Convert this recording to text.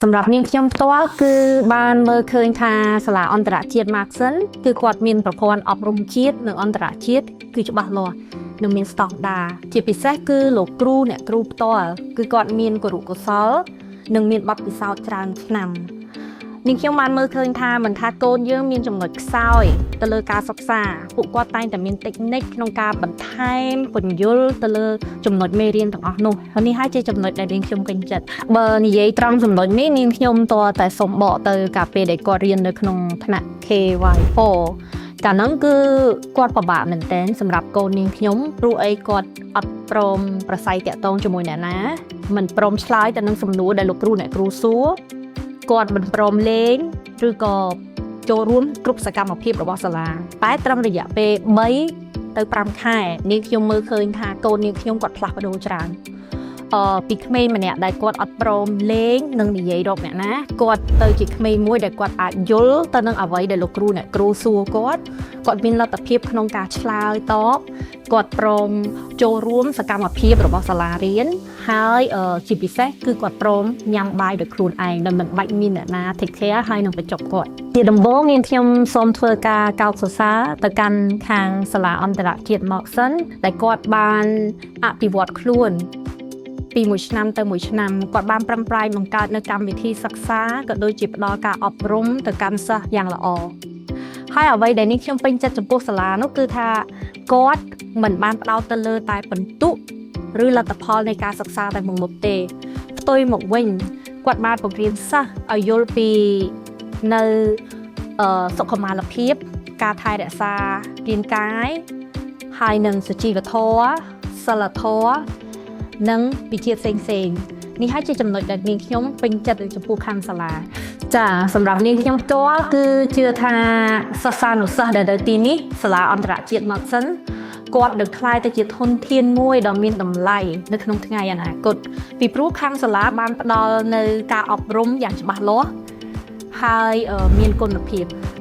សម្រាប់នាងខ្ញុំផ្ទាល់គឺបានមើលឃើញថាសាលាអន្តរជាតិ Markson គឺគាត់មានប្រព័ន្ធអប់រំជាតិនិងអន្តរជាតិគឺច្បាស់លាស់និងមានស្តង់ដារជាពិសេសគឺលោកគ្រូអ្នកគ្រូផ្ទាល់គឺគាត់មានគរុកោសល្យនិងមានបទពិសោធន៍ច្រើនឆ្នាំនាងខ្ញុំបានមើលឃើញថាមិនថាកូនយើងមានចំណុចខ្សោយទៅលើការសិក្សាពួកគាត់តែងតែមាន technique ក្នុងការបន្ថែមពន្យល់ទៅលើចំណុចមេរៀនទាំងអស់នោះហើយនេះហើយជាចំណុចដែលនាងខ្ញុំពេញចិត្តបើនិយាយត្រង់ចំណុចនេះនាងខ្ញុំតតែសុំបកទៅកាលពេលដែលគាត់រៀននៅក្នុងថ្នាក់ KY4 កាលហ្នឹងគឺគាត់ពិបាកមែនទែនសម្រាប់កូននាងខ្ញុំព្រោះអីគាត់អត់ព្រមប្រស័យតាក់ទងជាមួយអ្នកណាមិនព្រមឆ្លើយទៅនឹងសំណួរដែលលោកគ្រូអ្នកគ្រូសួរគាត់មិនព្រមលេងឬក៏ចូលរួមគ្រប់សកម្មភាពរបស់សាលាតែត្រឹមរយៈពេល3ទៅ5ខែនាងខ្ញុំមើលឃើញថាកូននាងខ្ញុំគាត់ផ្លាស់ប្ដូរច្រើនអឺពីក្មេងម្នាក់ដែលគាត់អត់ព្រមលេងនិងនិយាយរកអ្នកណាគាត់ទៅជាក្មេងមួយដែលគាត់អាចយល់ទៅនឹងអ្វីដែលលោកគ្រូអ្នកគ្រូសួរគាត់គាត់មានលទ្ធភាពក្នុងការឆ្លើយតបគាត់ព្រមចូលរួមសកម្មភាពរបស់សាលារៀនហើយអឺជាពិសេសគឺគាត់ព្រមញ៉ាំបាយដោយខ្លួនឯងដោយមិនបាច់មានអ្នកណា take care ហើយនឹងបញ្ចុកគាត់ជាដំបូងនាងខ្ញុំសូមធ្វើការកោតសរសើរទៅកាន់ខាងសាលាអន្តរជាតិ Markson ដែលគាត់បានអភិវឌ្ឍខ្លួន ពីមួយឆ្នាំទៅមួយឆ្នាំគាត់បានប្រឹងប្រែងបង្កើតនៅកម្មវិធីសិក្សាក៏ដូចជាផ្ដល់ការអប់រំទៅកាន់សិស្សយ៉ាងល្អហើយអ្វីដែលនេះខ្ញុំពេញចិត្តចំពោះសាលានោះគឺថាគាត់មិនបានផ្ដោតទៅលើតែពិន្ទុឬលទ្ធផលនៃការសិក្សាតែមួយមុខទេផ្ទុយមកវិញគាត់បានបង្រៀនសិស្សឲ្យយល់ពីនៅអឺសុខុមាលភាព ការថែរក្សារាងកាយហើយនិងសុជីវធម៌សីលធម៌ និងវិជ្ជាផ្សេងផ្សេងៗនេះហើយជាចំណុចដែលនាងខ្ញុំពេញចិត្តចំពោះខាងសាលាចាសម្រាប់នាងខ្ញុំផ្ទាល់គឺជឿថាសិស្សានុសិស្សដែលនៅទីនេះសាលាអន្តរជាតិ Markson គាត់នឹងក្លាយទៅជាធនធានមួយដ៏មានតម្លៃនៅក្នុងថ្ងៃអនាគតពីព្រោះខាងសាលាបានផ្ដល់នៅការអប់រំយ៉ាងច្បាស់លាស់ហើយអឺមានគុណភាព។